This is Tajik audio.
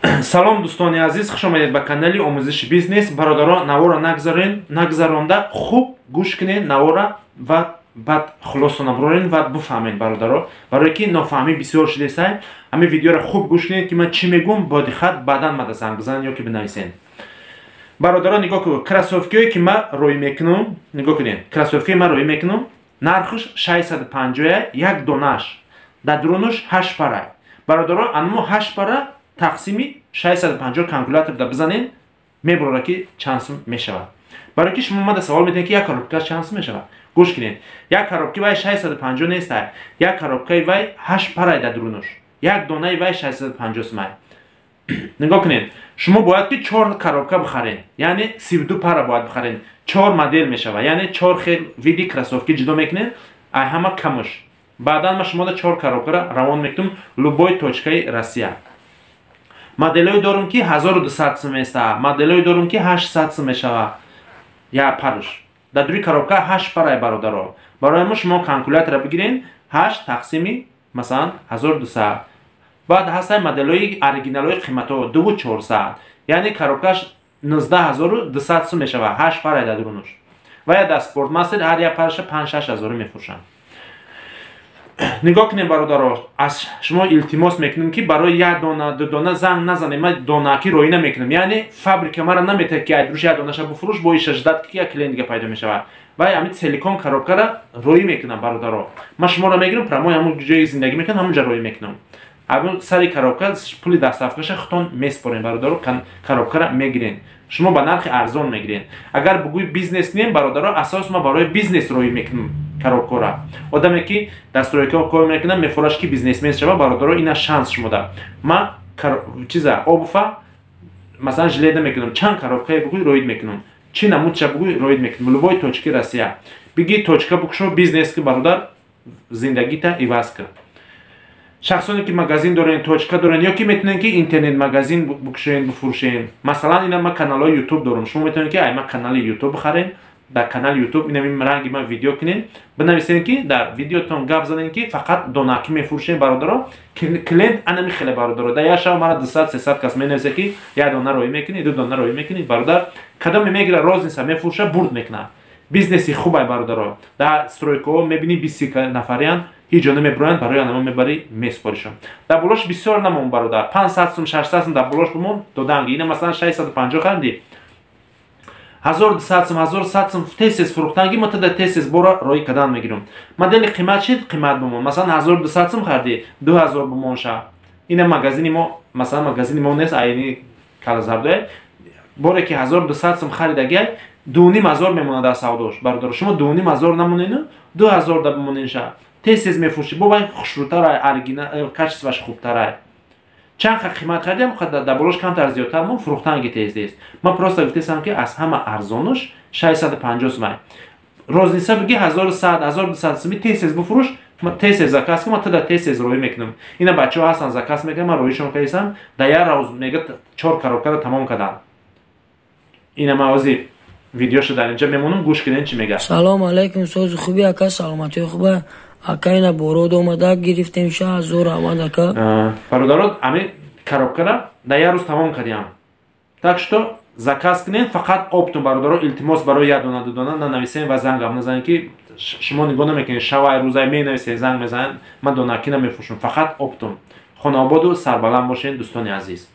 Салом, дӯстони азиз, хуш омадед ба канали омӯзиши бизнес. Бародарон, навора нагзаронда хуб гӯш кунед навора ва баъд хулосо набурорен ва буфаҳмед, бародаро, барое ки нофаҳмӣ бисёр шудесай. Ҳамин видеоро хуб гӯш кунед, ки ман чӣ мегӯм, бо диққат. Баъдан мада занг бизанед ё ки бинависед. Бародаро, нигоҳ кун, кроссовкиое ки ман рӯй мекунам, нигоҳ кунед, кроссовкие ман рӯй мекунам, нархш 650, як донаш, дар дурунаш ҳашт пара. Бародаро, анмо ҳашт пара тақсими 650 калкуляторда бизанед, мебурора, ки чанд сум мешавад. Барои ки шумо мада савол медиҳед, ки як коробка чанд сум мешавад. Гӯш кунед, як коробки вай 650 нестай, як коробкаи вай ҳашт парай дар дурунаш, як донаи вай 650 сумай. Нигоҳ кунед, шумо бояд ки чор коробка бихаред, яъне 32 пара бояд бихаред, чор модел мешавад, яъне чор хел види кроссовки ҷудо мекунед ай ҳама камаш. Баъдан ма шумода чор коробкара равон мекунам любой точкаи Россия. Моделҳое дорум, ки 1200 сум места, моделҳое дорум, ки 800 сум мешавад як парш. Дар дури коробка ҳашт парай, бародаро. Барои мо шумо калкулятора бигирен, ҳашт тақсими, масалан, 1200. Баъд ҳастай моделҳои оригиналҳои қиматҳо, 2400, яъне коробкаш 19 200 сум мешавад, ҳашт парай дар дурунуш. Ва я дар Спортмастер ҳар як параша панҷ-шаш ҳазорӣ мефурӯшанд. Нигоҳ кунем, бародаро, аз шумо илтимос мекунем, ки барои як дона, ду дона занг назанем. Ман донаакӣ роӣ намекунам, яъне фабрика мара наметавад, ки айдруш як донаша буфурӯш, бо ишаждат ки як клиент дига пайдо мешавад. Вай ҳамин целиком коробкара роӣ мекунам, бародаро. Ман шуморо мегирам, прямой ҳамун ҷое зиндагӣ мекунам, ҳамунҷа роӣ мекунам. Ҳамун сари коробка пули доставкаша худтон меспорем. Бародаро, коробкара мегирен, шумо ба нархи арзон мегирен. Агар бугӯи бизнес кунем, бародаро, асос ма барои бизнес роӣ мекунам коробкора. Одаме ки дар стройка кор мекунам, мефураш, ки бизнесмен шава, бародаро, ина шанс шумода. Ма чиза обуфа, масалан, жалеть намекунам, чанд коробкае бугӯй, роид мекунам, чӣ намудша бугӯй, роид мекунам, любой точки Россия. Биги, точка букшо, бизнес ки, бародар, зиндагита иваз кун. Шахсоне ки магазин дорен, точка дорен ё ки метавонед, ки интернет магазин букшоен, бифурӯшен. Масалан, ина ма каналҳои Ютуб дорам, шумо метавонед, ки ай ма канали Ютуб бихарен, дар канали Ютуб инами ранги ма видео кунен, бинависен, ки дар видеотон гап занен, ки фақат донакӣ мефурӯшен. Бародаро, клиент анами хеле, бародаро, дар як шаб мара 200, 300 кас менависа, ки як дона роӣ мекунӣ, ду дона роӣ мекунӣ. Бародар, кадоме мегира, розница мефурӯша, бурд мекунад. Бизнеси хубай, бародаро. Дар стройкаҳо мебинӣ, 20 нафариян, ҳеҷ ҷо намебироянд, барои анама мебарӣ, месупоришон. Дар болош бисёр намон, бародар, 500 сум, 600 сум дар болош бимон, доданги. Ина, масалан, 650 ханди, 1200 сум, 1100 сум тез-тез фурӯхтанги, мо тада тез-тез бора роӣ кардан мегирем. Модели қимат шид, қимат бимон, масалан, 1200 сум хардӣ, 2000 бимон ша. Ина магазини мо, масалан, магазини мо нест, айни калазардое. Боре ки 1200 сум харидагиай, 2500 мемонад аз савдош. Бародаро, шумо 2500 намонену, 2000 да бимонен ша, тез-тез мефурӯшӣ. Бо вай хушрӯтарай, оригинал, качестваш хубтарай. Чанд қа қимат хардиам, дар болош камтар зиёдтар мон, фурӯхтанги тез-тез. Ман просто гуфтесам, ки аз ҳама арзонуш 650 сумай. Розница биги, 1100, 1200 суми, тез-тез буфурӯш, тез-тез заказ кун, ман тада тез-тез роӣ мекунам. Ина бачаҳо ҳастанд, заказ мекунам, ман роишон кардисам, дар як рӯз мега чор коробкаро тамом кардам. Ина ман ҳозир видеошо дар инҷа мемонам, гӯш кунед, чӣ мега. Салом алайкум, сози хуби, ака, саломатии хуба, ака? Ина бород омада гирифтем ша, ҳазор раҳмат, ака. Бародаро, ами коробкара дар як рӯз тамом кардиам, так что заказ кунед фақат оптом. Бародаро, илтимос, барои як дона, ду дона нанависем ва зангам назанед, ки шумо нигоҳ намекунед, шавай, рӯзай менависед, занг мезанед. Ман донакӣ намефурӯшам, фақат оптом. Хонаободу сарбаланд бошед, дӯстони азиз.